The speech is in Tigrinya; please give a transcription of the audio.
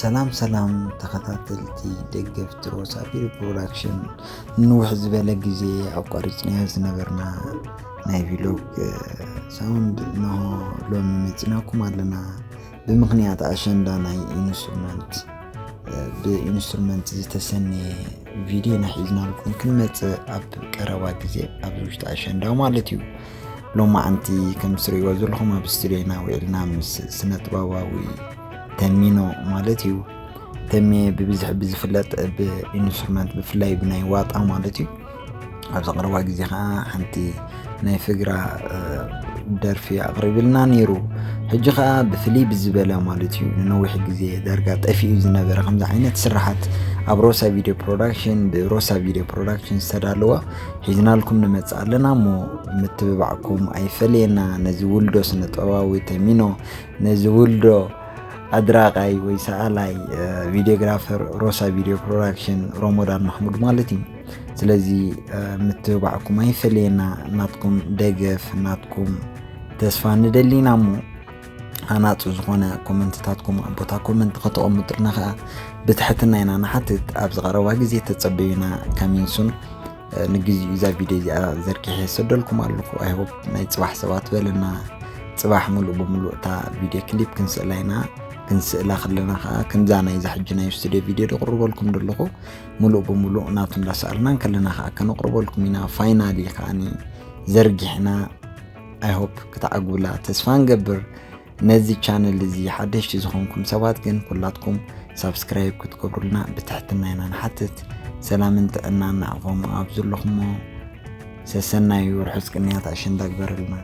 ሰላም ሰላም ተኸታተልቲ ደገፍቲ ሮሳ ቪድዮ ፕሮዳክሽን፣ ንውሕ ዝበለ ግዜ ኣቋሪፅናዮ ዝነበርና ናይ ቪሎግ ሳውንድ እንሆ ሎሚ መፂናኩም ኣለና። ብምኽንያት ኣሸንዳ ናይ ኢንስትሩመንት ብኢንስትሩመንት ዝተሰነየ ቪድዮ ኢና ሒዝናልኩም ክንመፅእ ኣብ ቀረባ ግዜ፣ ኣብዚ ውሽጢ ኣሸንዳ ማለት እዩ። ሎማዓንቲ ከም ትሪእዎ ዘለኹም ኣብ ስቱዲዮና ውዒልና ምስ ስነ ጥበባዊ ተሚኖ ማለት እዩ። ተሜ ብብዝሒ ብዝፍለጥ ብኢንስትሩመንት ብፍላይ ብናይ ዋጣ ማለት እዩ። ኣብዚ ቀረባ ግዜ ከዓ ሓንቲ ናይ ፍግራ ደርፊ ኣቕሪብልና ነይሩ። ሕጂ ከዓ ብፍልይ ብዝበለ ማለት እዩ፣ ንነዊሕ ግዜ ዳርጋ ጠፊኡ ዝነበረ ከምዚ ዓይነት ስራሓት ኣብ ሮሳ ቪድዮ ፕሮዳክሽን ብሮሳ ቪድዮ ፕሮዳክሽን ዝተዳለወ ሒዝናልኩም ንመፅእ ኣለና። እሞ ምትብባዕኩም ኣይፈለየና። ነዚ ውልዶ ስነ ጥበባዊ ተሚኖ፣ ነዚ ውልዶ ኣድራቃይ ወይ ሰኣላይ ቪዲዮግራፈር ሮሳ ቪድዮ ፕሮዳክሽን ሮሞዳን ማሕሙድ ማለት እዩ። ስለዚ ምትብባዕኩም ኣይፈለየና። ናትኩም ደገፍ ናትኩም ተስፋ ንደሊና። እሞ ሃናፁ ዝኾነ ኮመንትታትኩም ኣብ ቦታ ኮመንት ከተቐምጡልና ከዓ ብትሕትና ኢና ንሓትት። ኣብዚ ቀረባ ግዜ ተፀበዩና። ካሚንሱን ንግዚኡ እዛ ቪድዮ እዚኣ ዘርጊሐ የሰደልኩም ኣለኹ። ኣይሆፕ ናይ ፅባሕ ሰባት በለና። ፅባሕ ሙሉእ ብሙሉእ እታ ቪድዮ ክሊፕ ክንስእላ ኢና። ክንስእላ ከለና ከዓ ከምዛ ናይዛ ሕጂ ናይ ስቱዲዮ ቪድዮ ደቕርበልኩም ዘለኹ ሙሉእ ብሙሉእ ናቱ እንዳሰኣልና ከለና ከዓ ከነቕርበልኩም ኢና። ፋይናሊ ከዓኒ ዘርጊሕና። ኣይሆፕ ክትዓግቡላ ተስፋ ንገብር። ነዚ ቻነል እዚ ሓደሽቲ ዝኾንኩም ሰባት ግን ኩላትኩም ሳብስክራይብ ክትገብሩልና ብትሕትና ኢና ንሓትት። ሰላምን ጥዕናን ንዓኹም ኣብ ዘለኹሞ። ሰሰናዩ ርሑስ ቅንያት ኣሸንዳ ግበረልና።